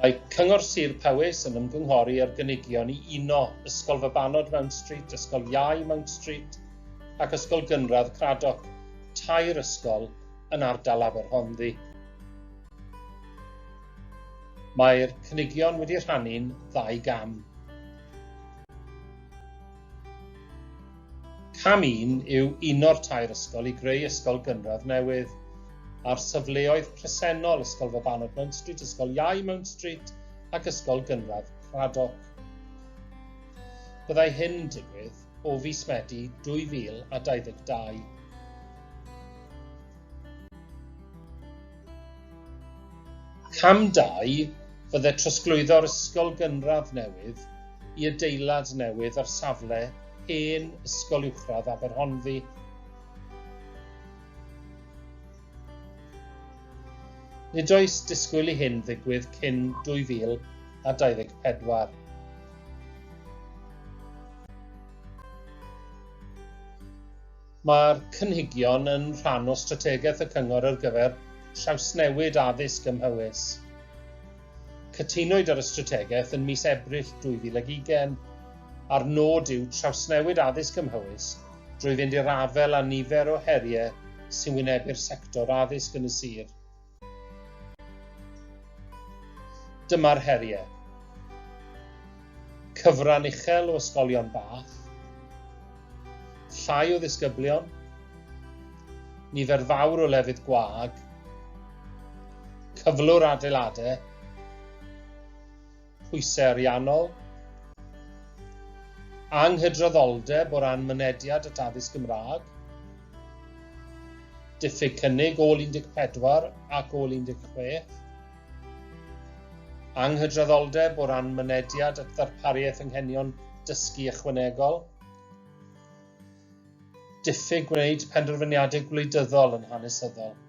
Mae Cyngor Sir Powys yn ymgynghori ar gynigion i uno Ysgol Fabanod Mount Street, Ysgol Iau Mount Street ac Ysgol Gynradd Cradock, tair ysgol yn ardal Aberhonddu. Mae'r cynigion wedi rhannu'n ddau gam. Cam un yw uno'r tair ysgol i greu ysgol gynradd newydd, ar safleoedd presennol Ysgol Fabanod Mount Street, Ysgol Iau Mount Street ac Ysgol Gynradd Cradock. Byddai hyn yn digwydd o fis Medi 2022. Cam 2 fydde trosglwyddo'r ysgol gynradd newydd i adeilad newydd ar safle hen Ysgol Uwchradd Aberhonddu. Nid oes disgwyl i hyn ddigwydd cyn 2024. Mae'r cynhigion yn rhan o strategaeth y Cyngor ar gyfer trawsnewid addysg ym Mhowys. Cytunwyd ar y strategaeth yn mis Ebrill 2020, a'r nod yw trawsnewid addysg ym Mhowys drwy fynd i'r afael â nifer o heriau sy'n wynebu'r sector addysg yn y sir. Dyma'r heriau. Cyfran uchel o ysgolion bach, llai o ddisgyblion, nifer fawr o lefydd gwag, cyflwr adeiladau, pwysau ariannol, anghydraddoldeb o ran mynediad at addysg Gymraeg, diffyg cynnig ôl 14 ac ôl 16, anghydraddoldeb o ran mynediad at ddarpariaeth anghenion dysgu ychwanegol, diffyg gwneud penderfyniadau gwleidyddol yn hanesyddol.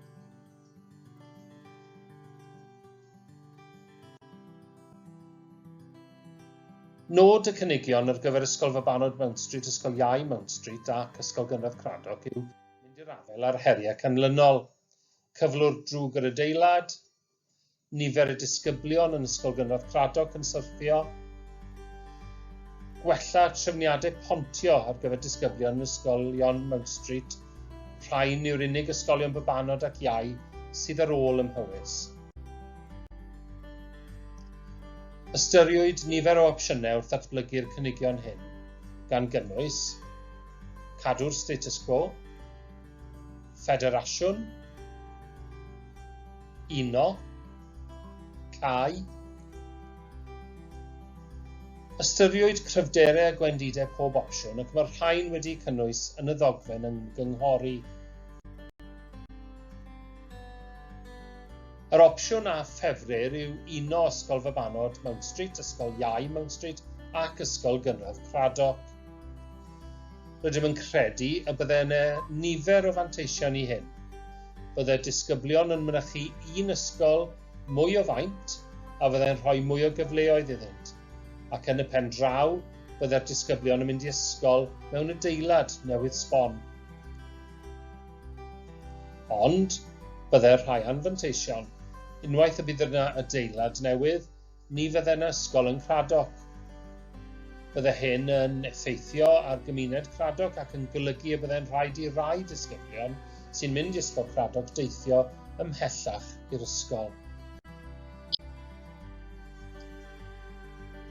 Nod y cynigion ar gyfer Ysgol Fabanod Mount Street, Ysgol Iau Mount Street ac Ysgol Gynradd Cradock yw mynd i'r afael â'r heriau canlynol, cyflwr drwg yr adeilad, nifer y disgyblion yn Ysgol Gynradd Cradock yn syrthio, gwella trefniadau pontio ar gyfer disgyblion yn ysgolion Mount Street, rhain yw'r unig ysgolion babanod ac iau sydd ar ôl ym Mhowys. Ystyriwyd nifer o opsiynau wrth ddatblygu'r cynigion hyn, gan gynnwys cadw'r status quo, ffederasiwn, uno, cau. Ystyriwyd cryfderau a gwendidau pob opsiwn ac mae'r rhain wedi'u cynnwys yn y ddogfen ymgynghori. Yr opsiwn a ffefrir yw uno Ysgol Fabanod Mount Street, Ysgol Iau Mount Street ac Ysgol Gynradd Cradock. Rydym yn credu y byddai yna nifer o fanteision i hyn. Byddai disgyblion yn mynychu un ysgol mwy o faint a fyddai'n rhoi mwy o gyfleoedd iddynt, ac yn y pen draw byddai'r disgyblion yn mynd i ysgol mewn adeilad newydd sbon. Ond, byddai'r rhai anfanteision, unwaith y bydd yna adeilad newydd, ni fyddai yna ysgol yn Cradock. Byddai hyn yn effeithio ar gymuned Cradock ac yn golygu y byddai'n rhaid i rai disgyblion sy'n mynd i Ysgol Cradock deithio ymhellach i'r ysgol.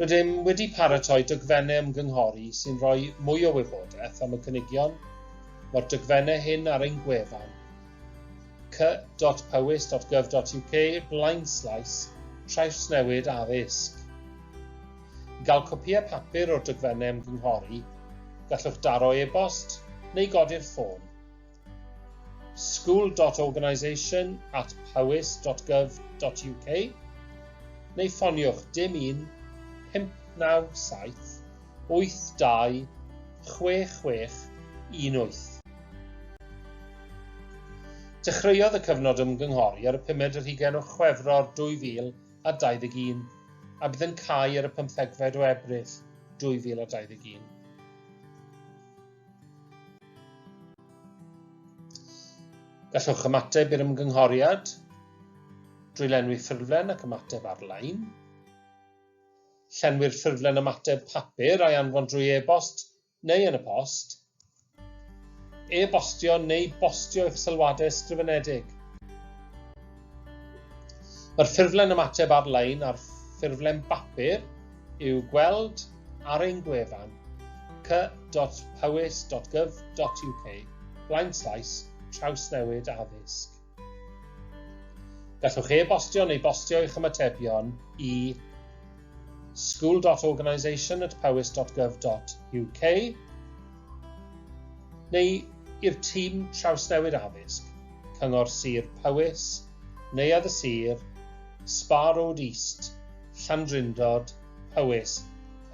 Rydym wedi paratoi dogfennau ymgynghori sy'n rhoi mwy o wybodaeth am y cynigion. Mae'r dogfennau hyn ar ein gwefan c.powys.gov.uk blaenslaes trawsnewid addysg. I gael copïau papur o'r dogfennau ymgynghori, gallwch daro e-bost neu godi'r ffôn. school.organisation at powys.gov.uk neu ffoniwch dim 1 597 82 6618. Dechreuodd y cyfnod ymgynghori ar y pumed ar hugain o Chwefror 2021 a bydd yn cau ar y pymthegfed o Ebrill 2021. Gallwch ymateb i'r ymgynghoriad drwy lenwi ffurflen ac ymateb ar-lein. Llenwi'r ffurflen ymateb papur a'i anfon drwy e-bost neu yn y post. E-bostio neu bostio eich sylwadau ysgrifenedig. Mae'r ffurflen ymateb ar-lein a'r ffurflen bapur i'w gweld ar ein gwefan c.powys.gov.uk blaenslaes trawsnewid addysg. Gallwch e-bostio neu bostio eich ymatebion i school.organisation@powys.gov.uk neu i'r tîm Trawsnewid Addysg, Cyngor Sir Powys, Neuadd y Sir, Spa Road East, Llandrindod, Powys,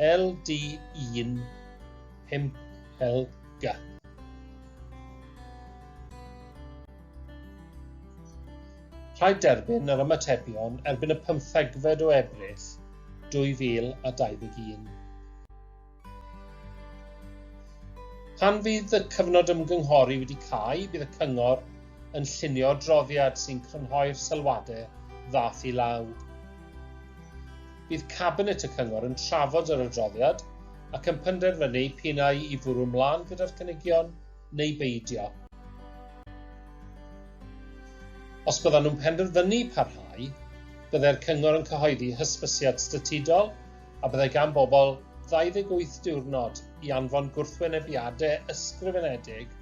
LD1 5LG. Rhaid derbyn yr ymatebion erbyn y pymthegfed o Ebrill 2021. Pan fydd y cyfnod ymgynghori wedi cau, bydd y Cyngor yn llunio adroddiad sy'n crynhoi'r sylwadau ddaeth i law. Bydd Cabinet y Cyngor yn trafod yr adroddiad ac yn penderfynu p'un ai i fwrw ymlaen gyda'r cynigion neu beidio. Os byddan nhw'n penderfynu parhau, byddai'r cyngor yn cyhoeddi hysbysiad statudol a byddai gan bobl 28 diwrnod i anfon gwrthwynebiadau ysgrifenedig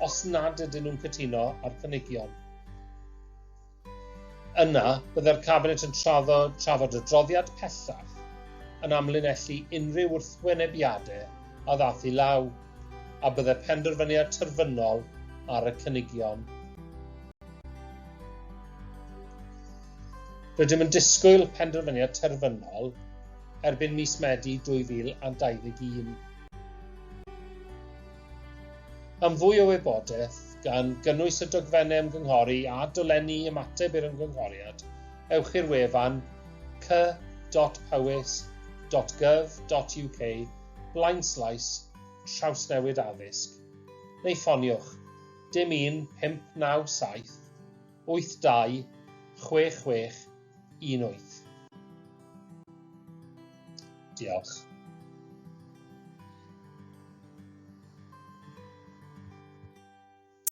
os nad ydyn nhw'n cytuno â'r cynigion. Yna, byddai'r Cabinet yn trafod adroddiad pellach yn amlinellu unrhyw wrthwynebiadau a ddaeth i law, a byddai penderfyniad terfynol ar y cynigion. Rydym yn disgwyl penderfyniad terfynol erbyn mis Medi 2021. Am fwy o wybodaeth, gan gynnwys y dogfennau ymgynghori a dolenni i ymateb i'r ymgynghoriad, ewch i'r wefan c.powys.gov.uk blaenslaes trawsnewid addysg neu ffoniwch dim 1 597 82 66 18. Diolch.